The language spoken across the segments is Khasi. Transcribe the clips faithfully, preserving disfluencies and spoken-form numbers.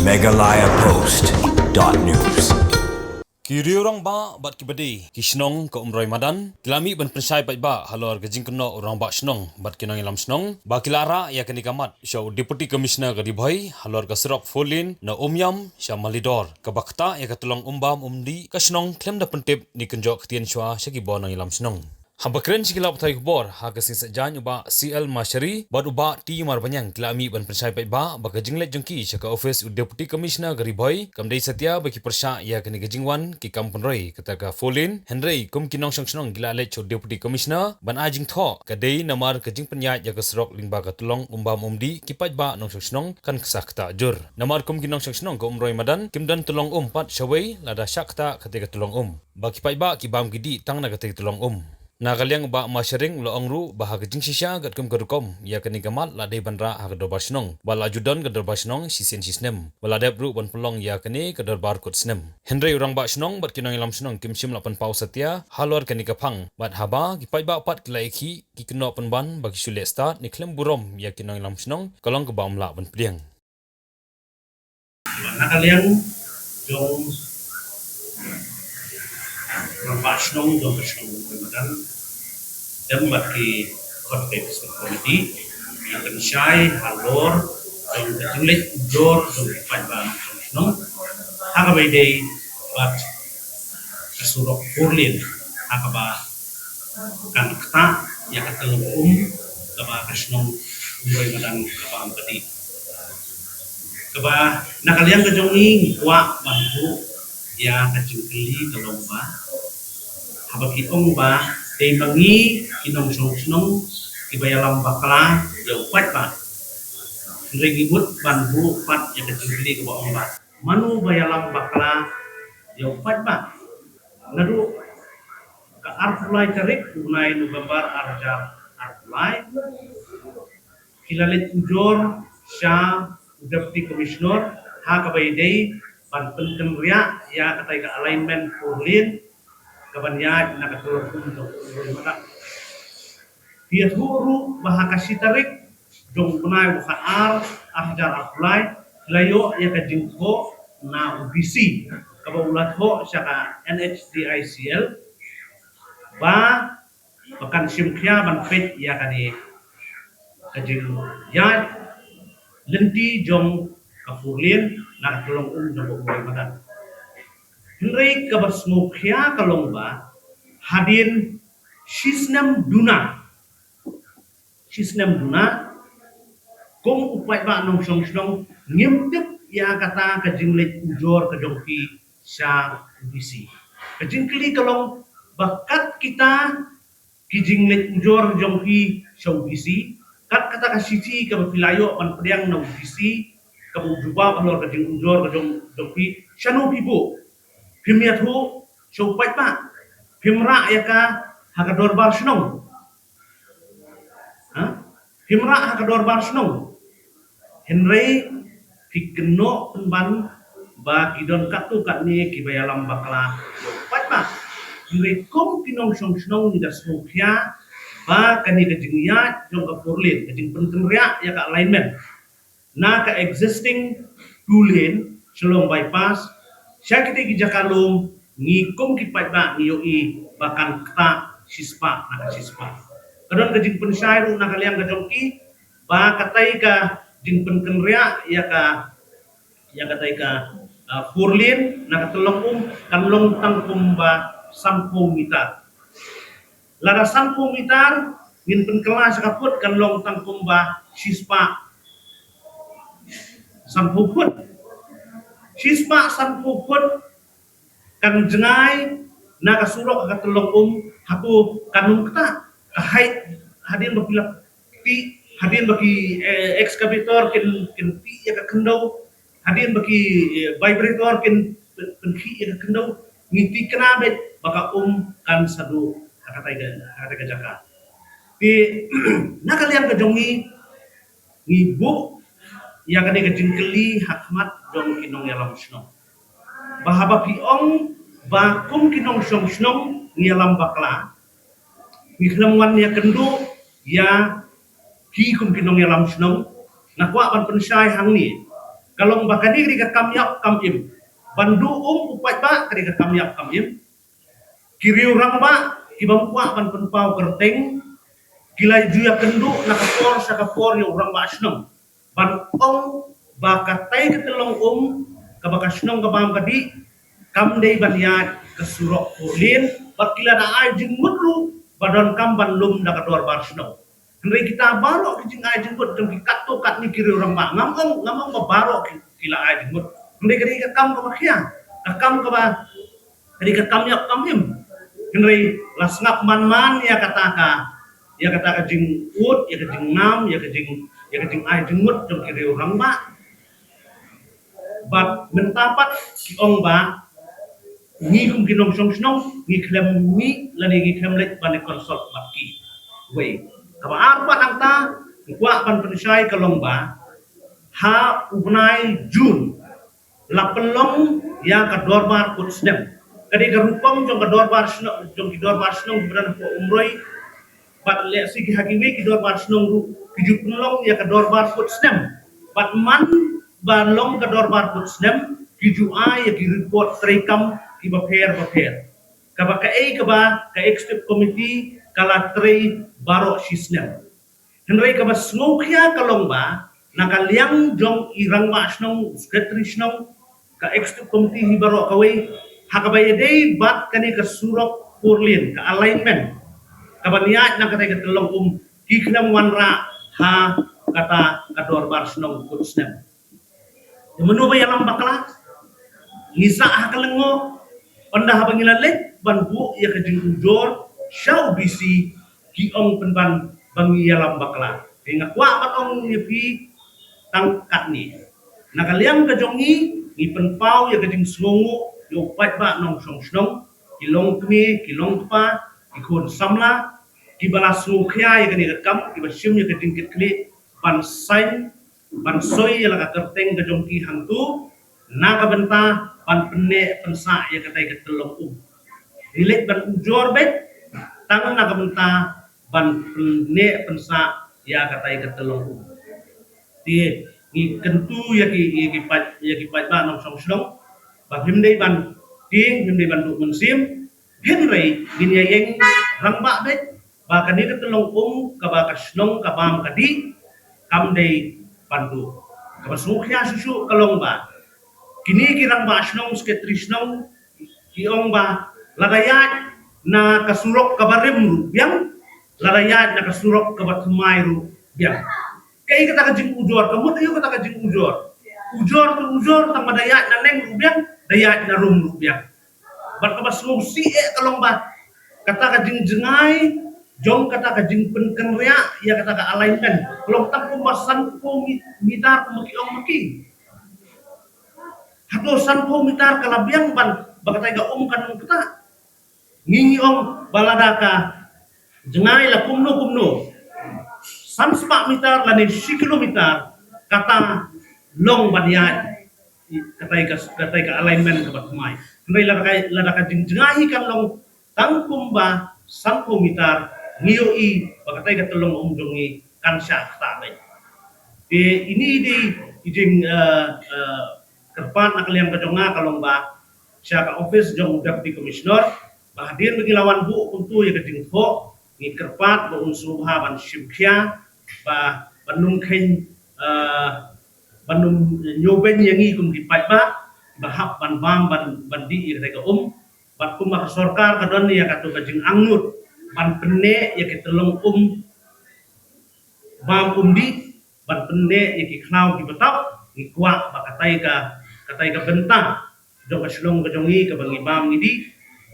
Meghalaya Post dot news. Ki riew rangbah bad ki bade ki shnong ka Umroi Madan ki la mih ban pynshai paidbah halor ka jingkynnoh u rangbah shnong bad ki nongïalam shnong ba ki la rah ïa kane ka mat sha u Deputy Commissioner ka Ri Bhoi halor ka surok four lane na Umiam sha Malidor kaba ktah ïa ka tyllong Umbam Umdih ka shnong khlem da pyntip ne kynjoh ktien shuwa sha ki bor nongïalam shnong. Haba kren sha ki lad pathai khubor ha ka sngi Saitjaiñ u Bah C L Mashari bad u Bah T Marbaniang ki la mih ban pynshai paidbah ba ka jingleit jong ki sha ka office u Deputy Commissioner ka Ri Bhoi kam dei satia ba ki pyrshah ïa kane ka jingwan ki kam pynroi kata ka four lane, hynrei kum ki nongshong shnong ki la leit sha u Deputy Commissioner ban ai jingthoh ka dei namar ka jingpynïaid ïa ka surok lyngba ka tyllong Umbam Umdih ki paidbah nongshong shnong kan ksah ktah jur. Namar kum ki nongshong shnong ka Umroi Madan kim don tyllong um pat shawei lada shah ktah kata ka tyllong um ba ki paidbah ki bam ki dih tang na kata ka tyllong um. Na ka liang u Bah Mashari u la ong ruh ba ha ka jingshisha katkum ka rukom ïa kane ka mat la dei ban rah ha ka dorbar shnong ba la ju don ka dorbar shnong shisien shisnem ba la dep ruh ban pynlong ïa kane ka dorbar kut snem. Hynrei u rangbah shnong bad ki nongïalam shnong kim shym la pynpaw satia halor kane ka phang bad haba ki paidbah pat ki la ïakhih ki kynnoh pynban ba ki shu leh stad ne khlem burom ïa ki nongïalam shnong ka long kaba ym lah ban pdiang. Na ka liang jong rangbah shnong jong ka shnong Umroi Madan, dem bad ki khot ka executive committee, ïa pynshai halor jong ka jingleit ujor jong ki paidbah nongshong shnong ha kaba ïadei bad ka surok four lane ha kaba kan ktah ïa ka tyllong um kaba ka shnong Umroi Madan ka bam ka dih. Kaba na ka liang ka jong ngi ngi kwah ban buh ïa ka jingkylli ka long ba haba ki ong ba dei ma ngi ki nongshong shnong kiba ïalam bakla ïa u paidbah. Hynrei ngi mut ban buh pat ïa ka jingkylli kaba ong ba mano ba ïalam bakla ïa u paidbah. Naduh ka arphew lai tarik u bnai November ar hajar arphew lai ki la leit ujor sha u Deputy Commissioner ha kaba ïadei ban pynkynriah ïa katai ka alignment four lane kaban ïaid na ka tyllong um jong u Umroi Madan. Ki ïathuh ruh ba ha ka shi tarik jong u bnai ba khatar ar hajar arphew lai ki la ïoh ïa ka jingthoh na u D C kaba u la thoh sha ka N H D I C L ba ba kan shim khia ban peit ïa kane ka jingïaid lynti jong ka four lane na ka tyllong um jong u Umroi Madan. Hynrei kaba sngewkhia ka long ba hadien shisnem duna shisnem duna kum u paidbah nongshong shnong ngim tip ïa kata ka jingleit ujor ka jong phi sha u D C. Ka jingkylli ka long ba kat kita ki jingleit ujor jong phi sha u D C, kat kata ka shithi kaba phi la ïoh ban pdiang na u D C kaba u jubab halor ka jingujor ka jong jong phi, shano phi buh? Phim ïathuh sha u paidbah, phim rah ïa ka ha ka dorbar shnong. Ha? Phim rah ha ka dorbar shnong. Hynrei phi kynnoh pynban ba ki don katto katne kiba ïalam bakla ïa u paidbah. Hynrei kum ki nongshong shnong ngi da sngewkhia ba kane ka jingïaid jong ka four lane, ka jingpynkynriah ïa ka alignment na ka existing two lane Shillong bypass sha kita ki jaka lum, ngi kum ki paidbah ngi ïohi ba kan ktah shispah na ka shispah. Ka don ka jingpynshai ruh na ka liang ka jong ki ba katai ka jingpynkynriah ïa ka ïa katai ka, ah, four lane na ka tyllong um kan long tang kumba sanphew meter. Lada sanphew meter ngin pynkylla sha ka phut kan long tang kumba shispah sanphew phut. Shispah sanphew phut kan jngai na ka surok ka tyllong um, hato kan ym ktah? Ka height hadien ba ki la tih, hadien ba ki, eh, excavator kin kin tih ïa ka khyndew, hadien ba ki, eh, vibrator kin pyn- pynkhih ïa ka khyndew, ngi tikna beit ba ka um kan sa duh ha katai ka ha katai ka jaka. Te na ka liang ka jong ngi ngi buh ïa kane ka jingkylli ha khmat jong ki nongïalam shnong. Ba haba phi ong ba kum ki nongshong shnong ngi ïalam bakla, ngi khlem wan ïakynduh ïa phi kum ki nongïalam shnong, nga kwah ban pynshai hangne Ka long ba kane ka dei ka kam ïap kam im. Ban duh um u paidbah ka dei ka kam ïap kam im. Ki riew rangbah kiba ym kwah ban pynpaw kyrteng, ki la ju ïakynduh na ka por sha ka por ïa u rangbah shnong ban ong ba katei ka tyllong um kaba ka shnong ka bam ka dih kam dei ban ïaid ka surok four lane, bad ki la da ai jingmut ruh ba donkam ban lum da ka dorbar shnong. Hynrei kita baroh ki jingai jingmut jong ki katto katne ki riew rangbah, ngam ong, ngam ong ba baroh ki, ki la ai jingmut. Hynrei ka dei ka kam kaba khia, ka kam kaba, ka dei ka kam ïap kam im. Hynrei la sngap man man ïa kata ka, ïa kata ka jingud, ïa ka jingnam, ïa ka jing, ïa ka jingai jingmut jong ki riew rangbah. Bad mynta pat ki ong ba ngi kum ki nongshong shnong ngi khlem mih lane ngi khlem leit ban consult bad ki. Wei, kaba ar pat hangta nga kwah ban pynshai ka long ba ha u bnai June la pynlong ïa ka dorbar kut snem. Ka dei ka rukom jong ka dorbar shnong, jong ki dorbar shnong kiba don hapoh Umroi. Bad lehse ki ha kiwei ki dorbar shnong ruh ki ju pynlong ïa ka dorbar kut snem. Bad man ba long ka dorbar kut snem ki ju ai ïa ki report treikam kiba pher ba pher. Kaba kaei kaba ka executive committee ka la trei baroh shi snem. Hynrei kaba sngewkhia ka long ba na ka liang jong i rangbah shnong, secretary shnong, ka executive committee hi baroh kawei, ha kaba ïadei bad kane ka surok four lane, ka alignment kaba ïaid na katei ka tyllong um, ki khlem wanrah ha kata ka dorbar shnong kut snem. Te mano ba ïalam bakla? Ngi sah ha ka lyngngoh, ynda haba ngi la leit ban buh ïa ka jingujor sha u D C, ki ong pynban ba ngi ïalam bakla. Te nga kwah ban ong ïa phi tang katne. Na ka liang ka jong ngi, ngi pynpaw ïa ka jingsngewnguh ïa u paidbah nongshong shnong, ki long kmie, ki long kpa, ki khun samla, kiba la sngewkhia ïa kane ka kam, kiba shim ïa ka jingkitkhlieh ban sign, ban soi ïa la ka kyrteng ka jong ki hangto na ka bynta ban pynneh pynsah ïa katei ka tyllong um. Ngi leit ban ujor beit tang na ka bynta ban pynneh pynsah ïa katei ka tyllong um. Te ngi kyntu ïa ki, ïa ki paid, ïa ki paidbah nongshong shnong ba phim dei ban tieng, phim dei ban duh mynsiem. Hynrei ngin ïa ïeng rangbah beit ba kane ka tyllong um kaba ka shnong ka bam ka dih kam dei ban duh. Kaba sngewkhia shuh shuh ka long ba kine ki rangbah shnong, secretary shnong, ki ong ba lada ïaid na ka surok kaba rim ruh biang, lada ïaid na ka surok kaba thymmai ruh biang. Kaei kata ka jingujor, ka mut aïu kata ka jingujor? Ujor tu ujor, tang ba da ïaid na neng ruh biang, da ïaid na rum ruh biang. Bad kaba sngewsih eh ka long ba kata ka jingjngai jong kata ka jingpynkynriah ïa kata ka alignment ka long tang kumba sanphew mi-, mitar kumba ki ong ma ki. Hato sanphew mitar ka la biang ban ba katei ka um kan ym ktah? Ngi ngi ong ba lada ka jngai la kumno kumno, san spah mitar lane shi kilometer, kata long ban ïaid katei ka, katei ka alignment kaba thymmai. Hynrei lada ka, lada ka jingjngai hi kan long tang kumba sanphew mitar, ngi ïohi ba katei ka tyllong um jong ngi kan shah ktah beit. Te ine i dei i jing, eh, eh, kyrpad na ka liang ka jong nga ka long ba sha ka office jong u Deputy Commissioner ba hadien ba ngi la wan buh kumto ïa ka jingthoh, ngi kyrpad ba un sngewbha ban shim khia ba ban ym kheiñ, eh, ban ym ñiewbeiñ ïa ngi kum ki paidbah ba hap ban bam ban, ban dih ïa katei ka um. Bad kumba ka sorkar ka don ïa kato ka jingangnud ban pynneh ïa ki tyllong um bam um dih, ban pynneh ïa ki khlaw kiba tap, ngi kwah ba katei ka, katei ka bynta jong ka shnong ka jong ngi kaba ngi bam ngi dih,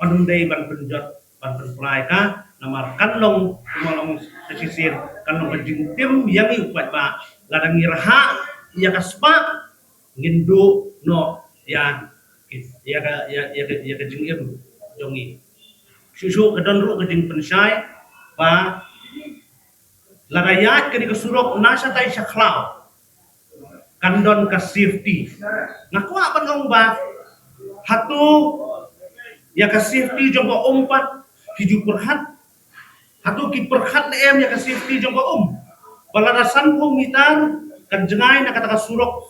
yn ym dei ban pynjot ban pynpra ïa ka. Namar kan long kumba long sa shisien, kan long ka jingtim ïa ngi u paidbah. Lada ngi rhah ïa ka spah, ngin duh noh ïa, ïa ka, ïa, ïa ka, ïa ka jingim jong ngi. Shuh shuh ka don ruh ka jingpynshai ba lada ïaid kane ka surok na shatai sha khlaw, kan don ka safety. Nga kwah ban ong ba hato ïa ka safety jong ka um pat ki ju pyrkhat? Hato ki pyrkhat ne em ïa ka safety jong ka um? Ba lada sanphew mitar kan jngai na kata ka surok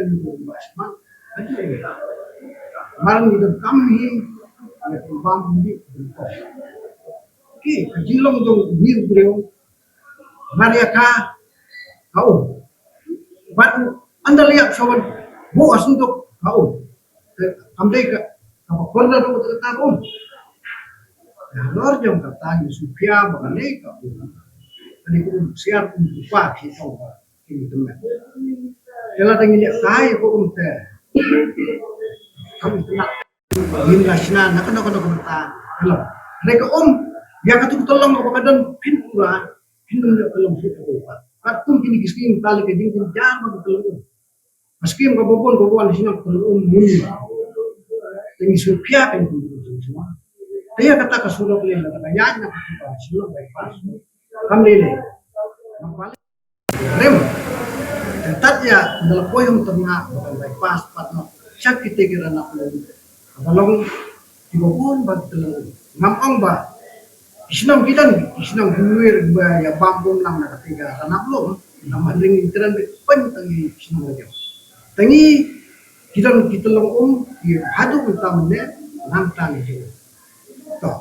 ïa u ba smat. Mar ngi donkam hi ïa u bam hi. Ki ka jinglong jong ngi u briew. Mar ïa ka ka um. Bad ynda leh ïa ka sawan bu asnduk ka um. Kam dei ka ka ba kor na dong ka ta um. Halor jong kata ngi sngewkhia ba kane ka um. Kane ka um siar um pa ki tong ba ki temen. Ïa lada ngi leh kai ka um te. Kam ïa kane. Ngim la shna na kano kano kano ta. Hello. Re ka um ïa ka tu ka long ka ba ka don phin pura phin dum ïa ka long phin ka ba. Ka tum kini ki skim ta le ka jing jing jar ba ka long um. Ka skim ka ba bon ka ba wan shna ka long um mun. Te ngi sngewkhia ka ngi sngewkhia. Te ïa kata ka surok le na ka ïa na ka ba shna bypass. Kam le le. Rem. Te tat ïa da la poi hom tyrna ba kan bypass pat noh. Shak kite ki ranap lem. Ba long ki ba bun ba ki long. Ngam ong ba ki shnong ki don ki shnong ki wir ba ïa bam bun lang na kate ka ranap lem. Ngam hynrei ngi tren ba pyn tang ki shnong la jong. Tangi ki don ki tyllong um ki haduh mynta mynne nang tang ki jong. To.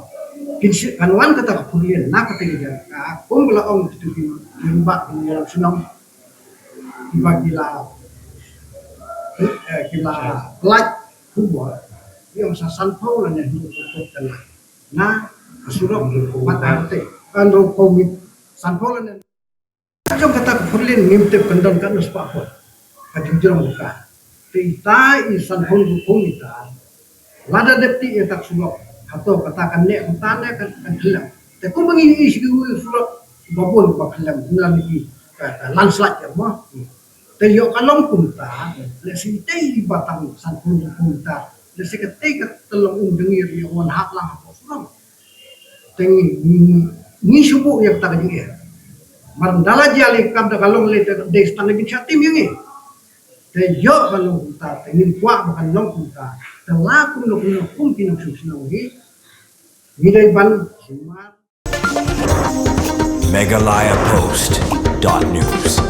Kin shi kan wan kata ka purlien na kata ki jong. Ka kum ba la ong kitu ki ki ba ki ïa shnong. Ki ba ki la eh, ki la lait kubur. Ki ong sa sanphew la ne hynriew phew kana. Na ka surok mat ai te. Kan ro komit sanphew la ne. Jong kata ka purlien ngim tip kan don katno spah phot. Ka jingjrong ka. Te ita i sanphew rukom ita. Lada dep ti ïa ta ka surok. Hato kata kan ne kan ne kan kan khlem. Te kum ba ngi i shi ki surok ba bun ba khlem na ni ki ka ka landslide ïa mo. Te ïoh ka long kumta. Lehse te i ba tang sanphew rukom ita. Lehse ka te ka tyllong um dengir ïa wan hap lang hapoh surok. Te ngi ngi ngi shu buh ïa kata ka jingeh. Mar da la jia lei kam da ka long lei te dei stang ka jingshah tim ïa ngi. Te ïoh ka long kumta te ngim kwah ba kan long kumta. Te la kumno kumno kum ki nongshong shnong hi. Ngi dei ban sumar. Meghalaya Post dot news.